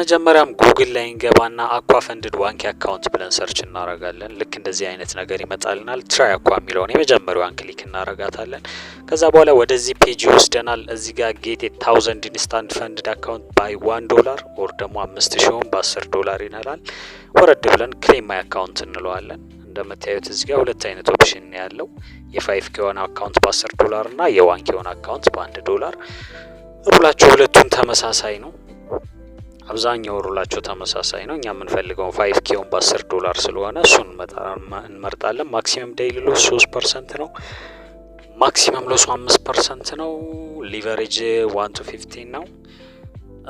በመጀመሪያም ጉግል ላይ እንገባና Aqua Funded 1K account ብለን search እናረጋለን። ልክ እንደዚህ አይነት ነገር ይመጣልናል። Try Aqua የሚለውን የመጀመሪያዋን click እናረጋታለን። ከዛ በኋላ ወደዚህ page ይወስደናል። እዚህ ጋር get 1000 instant funded account by $1 or ደግሞ 5000ውን በ10 ዶላር ይላል። ወረድ ብለን claim my account እንለዋለን። እንደምታዩት እዚህ ጋር ሁለት አይነት option ያለው፣ የ 5K ውን account በ10 ዶላር እና የ 1K ውን account በ1 ዶላር። Rule ኣቸው ሁለቱም ተመሳሳይ ነው። አብዛኛው rule ኣቸው ተመሳሳይ ነው። እኛ የምንፈልገውን 5K ውን በ10 ዶላር ስለሆነ እሱን እንመርጣለን። Maximum daily loss 3% ነው። Maximum loss ኡ 5% ነው። Leverage 1 to 15 ነው።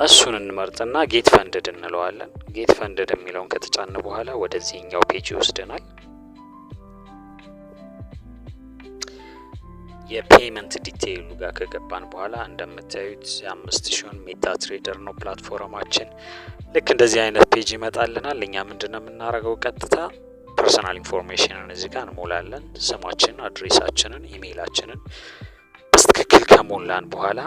እሱን እንመርጥና get funded እንለዋለን። Get funded የሚለውን ከተጫነ በኋላ ወደዚህኛው page ይወስደናል። የ payment detail ኡ ጋር ከገባን በኋላ እንደምታዩት 5000ውን MetaTrader ነው platform ኣችን። ልክ እንደዚህ አይነት page ይመጣልናል። እኛ ምንድነው የምናደርገው? ቀጥታ personal information ን እዚህ ጋር እንሞላለን። ስማችንን፣ address ኣችንን፣ ኢሜይላችንን በትክክል ከሞላን በኋላ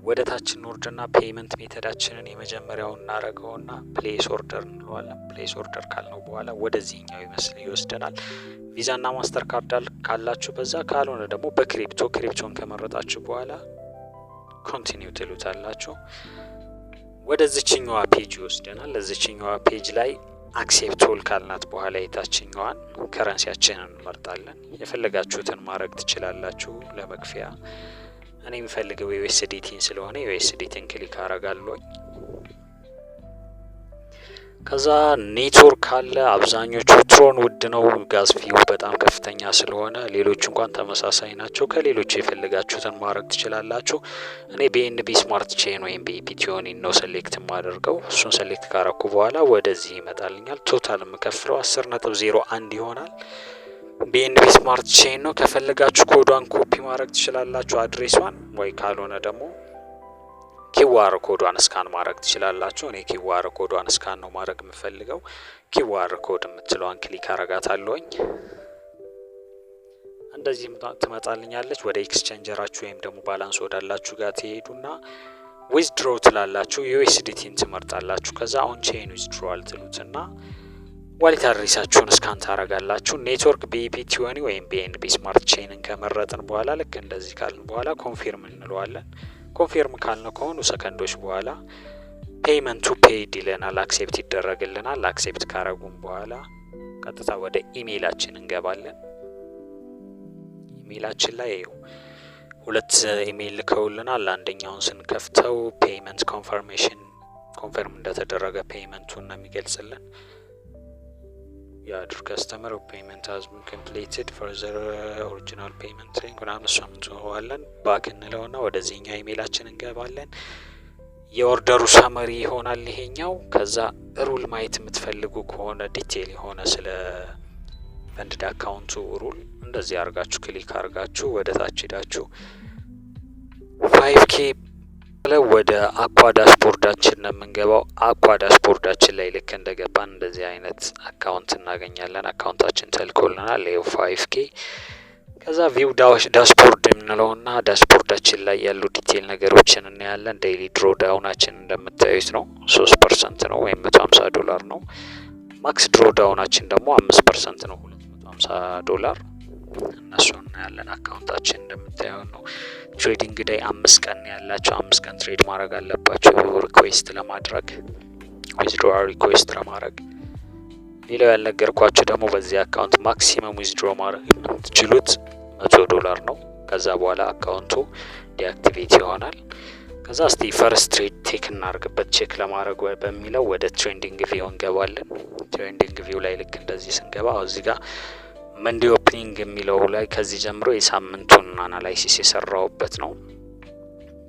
ወደ ታች እንወርድና payment method ኣችንን የመጀመሪያውን እናደርገውና place order እንለዋለን። Place order ካልነው በኋላ ወደዚህኛው ይመስል ይወስደናል። ቪዛ ና Mastercard ካላችሁ በዛ፣ ካልሆነ ደግሞ በ crypto፣ crypto ን ከመረጣችሁ በኋላ continue ትሉታላችሁ። ወደዚችኛዋ page ይወስደናል። እዚችኛዋ page ላይ accept all ካልናት በኋላ የታችኛዋን currency ያችንን እንመርጣለን። የፈለጋችሁትን ማድረግ ትችላላችሁ ለመክፈያ። እኔ የምፈልገው USDT ን ስለሆነ USDT ን click አረጋለሁኝ። ከዛ ኔትወርክ አለ። አብዛኞቹ Tron ውድ ነው፣ gas fee ው በጣም ከፍተኛ ስለሆነ፣ ሌሎች እንኳን ተመሳሳይ ናቸው። ከሌሎቹ የፈለጋችሁትን ማድረግ ትችላላችሁ። እኔ BNB Smart Chain ወይም BEP20 ነው select የማደርገው። እሱን select ካረኩ በኋላ ወደዚህ ይመጣልኛል። Total የምከፍለው 10.01 ይሆናል። BNB Smart Chain ነው። ከፈለጋችሁ ኮዷን ኮፒ ማድረግ ትችላላችሁ፣ address ኧን፣ ወይ ካልሆነ ደግሞ QR code ኧን scan ማድረግ ትችላላችሁ። እኔ QR code ኧን scan ነው ማድረግ የምፈልገው። QR code የምትለዋን click አረጋታለሁኝ። እንደዚህ ትመጣልኛለች። ወደ exchanger ኣችሁ ወይም ደግሞ balance ወዳላችሁ ጋር ትሄዱና withdraw ትላላችሁ። USDT ን ትመርጣላችሁ። ከዛ on chain withdrawal ትሉትና wallet address ኣችሁን scan ታረጋላችሁ። Network BEP20 ወይም BNB Smart Chain ን ከመረጥን በኋላ፣ ልክ እንደዚህ ካልን በኋላ confirm እንለዋለን። Confirm ካልነው ከሆኑ ሰከንዶች በኋላ payment ኡ paid ይለናል፣ accept ይደረግልናል። Accept ካረጉም በኋላ ቀጥታ ወደ ኢሜይላችን እንገባለን። ኢሜይላችን ላይ ይኸው ሁለት ኢሜይል ልከውልናል። አንደኛውን ስንከፍተው payment confirmation፣ confirm እንደተደረገ payment ኡን ነው የሚገልጽልን። Your customer payment has been completed, further original payment link ምናምን፣ እሷን እንጽፈዋለን። Back እንለውና ወደዚህኛው ኢሜይላችን እንገባለን። የ order ኡ summary ይሆናል ይሄኛው። ከዛ rule ማየት የምትፈልጉ ከሆነ detail የሆነ ስለ funded account ኡ rule እንደዚህ አርጋችሁ click አርጋችሁ ወደ ታች ሄዳችሁ 5K ወደ Aqua dashboard ኣችን ነው የምንገባው። Aqua dashboard ኣችን ላይ ልክ እንደገባን እንደዚህ አይነት account እናገኛለን። Account ኣችን ተልኮልናል። ይኸው 5K። ከዛ view dashboard የምንለውና dashboard ኣችን ላይ ያሉ detail ነገሮችን እናያለን። Daily drawdown ኣችን እንደምታዩት ነው፣ 3% ነው ወይም 150 ዶላር ነው። Max drawdown ኣችን ደግሞ 5% ነው፣ 250 ዶላር። እነሱ እናያለን። Account ኣችን እንደምታየው ነው። Trading day 5 ቀን ያላቸው፣ 5 ቀን trade ማድረግ አለባቸው request ለማድረግ፣ withdrawal request ለማድረግ። ሌላው ያልነገርኳችሁ ደግሞ በዚህ account maximum withdraw ማድረግ የምትችሉት 100 ዶላር ነው። ከዛ በኋላ account ኡ deactivate ይሆናል። ከዛ እስቲ first trade take እናርግበት check ለማድረግ በሚለው ወደ TradingView እንገባለን። TradingView ላይ ልክ እንደዚህ ስንገባ እዚህ ጋር Monday opening የሚለው ላይ ከዚህ ጀምሮ የሳምንቱን analysis የሰራውበት ነው።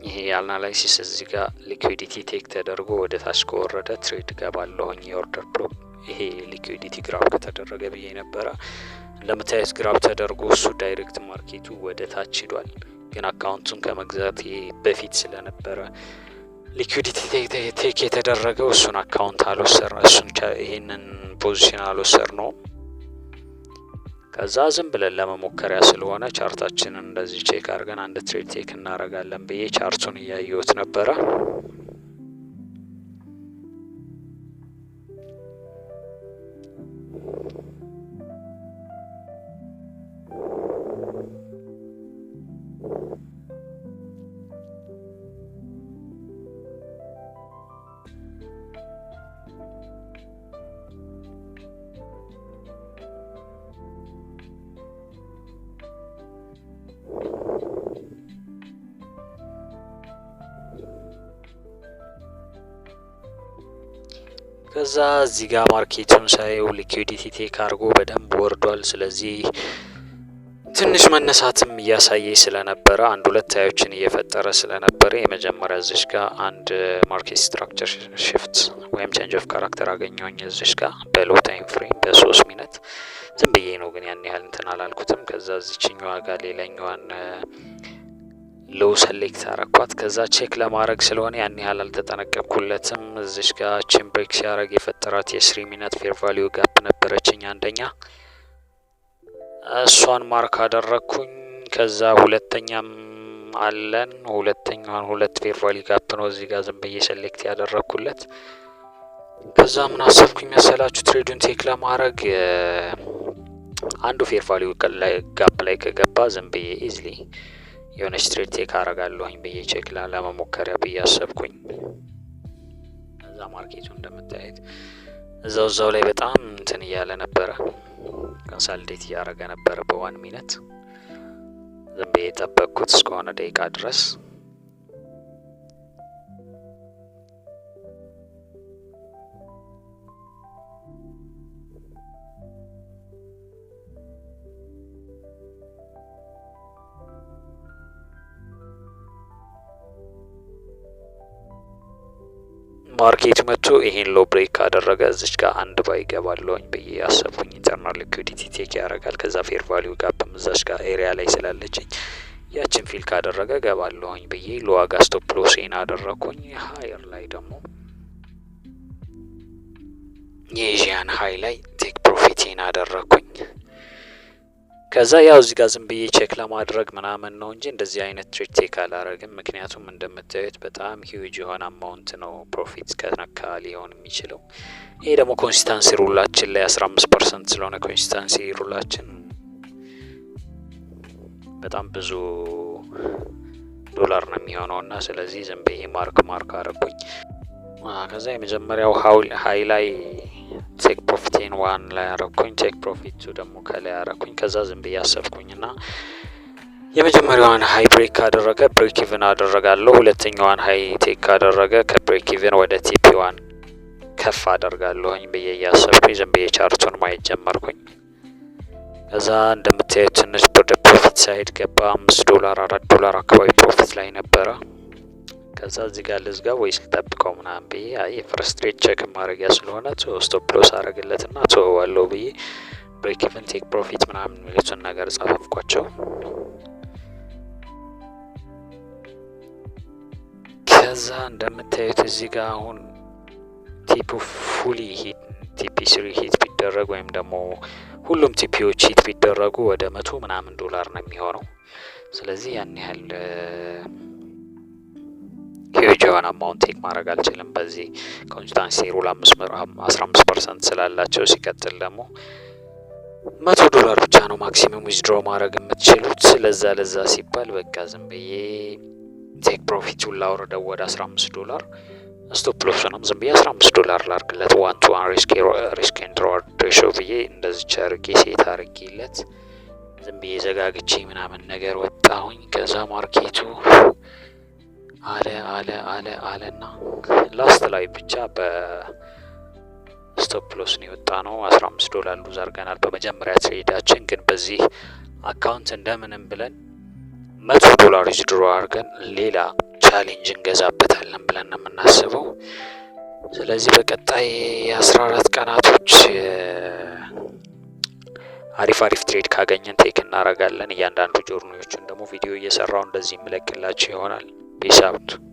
ይሄ analysis እዚህ ጋር liquidity take ተደርጎ ወደ ታች ከወረደ trade ገባለሁኝ፣ የ order block ይሄ liquidity grab ከተደረገ ብዬ ነበረ። እንደምታዩት grab ተደርጎ እሱ direct market ኡ ወደ ታች ሂዷል። ግን account ኡን ከመግዛት በፊት ስለነበረ liquidity take የተደረገው እሱን account አልወሰር እሱን ይሄንን position አልወሰድ ነው። ከዛ ዝም ብለን ለመሞከሪያ ስለሆነ chart ኣችንን እንደዚህ check አድርገን አንድ trade take እናደርጋለን ብዬ chart ኡን እያየሁት ነበረ። ከዛ እዚህ ጋር market ኡን ሳየው liquidity take አድርጎ በደንብ ወርዷል። ስለዚህ ትንሽ መነሳትም እያሳየ ስለነበረ፣ አንድ ሁለት high ኦችን እየፈጠረ ስለነበረ፣ የመጀመሪያ እዚሽ ጋር አንድ market structure shift ወይም change of character አገኘሁኝ እዚሽ ጋር በ low time frame በ3 minute። ዝም ብዬ ነው ግን ያን ያህል እንትን አላልኩትም። ከዛ እዚችኛዋ ጋር ሌላኛዋን low select አረኳት። ከዛ check ለማድረግ ስለሆነ ያን ያህል አልተጠነቀቅኩለትም። እዚሽ ጋር ችን break ሲያደርግ የፈጠራት የ 3 minute fair value gap ነበረችኝ አንደኛ፣ እሷን mark አደረግኩኝ። ከዛ ሁለተኛም አለን። ሁለተኛዋን ሁለት fair value gap ነው እዚህ ጋር ዝም ብዬ select ያደረግኩለት። ከዛ ምን አሰብኩኝ መሰላችሁ? Trade ኡን take ለማድረግ አንዱ fair value gap ላይ ከገባ ዝም ብዬ easily የሆነች trade take አረጋለሁኝ ብዬ check ለመሞከሪያ ብዬ አሰብኩኝ። ከዛ market ኡ እንደምታዩት እዛው እዛው ላይ በጣም እንትን እያለ ነበረ፣ consolidate እያደረገ ነበረ በ 1 minute። ዝም ብዬ የጠበቅኩት እስከሆነ ደቂቃ ድረስ። Market መጥቶ ይሄን low break ካደረገ እዚች ጋር አንድ buy ይገባለሁኝ ብዬ ያሰብኩኝ። Internal liquidity take ያደርጋል። ከዛ fair value gap ም እዛች ጋር area ላይ ስላለችኝ ያችን fill ካደረገ ገባለሁኝ ብዬ low ጋ stop loss ኤን አደረግኩኝ። Higher ላይ ደግሞ የ Asian high ላይ take profit ኤን አደረግኩኝ። ከዛ ያው እዚህ ጋር ዝም ብዬ check ለማድረግ ምናምን ነው እንጂ እንደዚህ አይነት trade take አላረግም። ምክንያቱም እንደምታዩት በጣም huge የሆነ amount ነው profit ከነካ ሊሆን የሚችለው። ይሄ ደግሞ consistency rule ኣችን ላይ 15% ስለሆነ consistency rule ኣችን በጣም ብዙ ዶላር ነው የሚሆነው እና ስለዚህ ዝም ብዬ mark mark አረኩኝ። ከዛ የመጀመሪያው high ላይ take profit ኤን one ላይ አረኩኝ። Take profit two ደግሞ ከላይ አረኩኝ። ከዛ ዝም ብዬ አሰብኩኝ እና የመጀመሪያዋን high break ካደረገ break even አደረጋለሁ። ሁለተኛዋን high take ካደረገ ከ break even ወደ TP one ከፍ አደርጋለሁኝ ብዬ እያሰብኩኝ ዝም ብዬ chart ኡን ማየት ጀመርኩኝ። ከዛ እንደምታዩት ትንሽ ወደ profit side ገባ። 5 ዶላር፣ 4 ዶላር አካባቢ profit ላይ ነበረ። ከዛ እዚህ ጋር ልዝጋ ወይስ ልጠብቀው ምናምን ብዬ፣ አይ የ first trade check ማድረጊያ ስለሆነ stop loss አረግለት ና ተወዋለሁ ብዬ break even፣ take profit ምናምን የሚሉትን ነገር ጻፈፍኳቸው። ከዛ እንደምታዩት እዚህ ጋር አሁን TP fully hit፣ TP three hit ቢደረግ ወይም ደግሞ ሁሉም TP ዎች hit ቢደረጉ ወደ መቶ ምናምን ዶላር ነው የሚሆነው። ስለዚህ ያን ያህል huge የሆነ amount take ማድረግ አልችልም። በዚህ consistency rule 15% ስላላቸው፣ ሲቀጥል ደግሞ 100 ዶላር ብቻ ነው maximum withdraw ማድረግ የምትችሉት። ለዛ ለዛ ሲባል በቃ ዝም ብዬ take profit ኡን ላውርደው ወደ 15 ዶላር፣ stop loss ኡንም ዝም ብዬ 15 ዶላር ላርግለት፣ one to one risk and reward ratio ብዬ እንደዚች አርጌ set አርጌለት ዝም ብዬ ዘጋግቼ ምናምን ነገር ወጣሁኝ። ከዛ market ኡ አለ አለ አለ አለና last ላይ ብቻ በ stop loss ነው የወጣነው። 15 ዶላር lose አድርገናል በመጀመሪያ trade ኣችን። ግን በዚህ account እንደምንም ብለን 100 ዶላር withdraw አድርገን ሌላ challenge እንገዛበታለን ብለን ነው የምናስበው። ስለዚህ በቀጣይ የ14 ቀናቶች አሪፍ አሪፍ trade ካገኘን take እናደርጋለን። እያንዳንዱ journey ዎችን ደግሞ ቪዲዮ እየሰራው እንደዚህ የምለቅላችሁ ይሆናል። Peace out።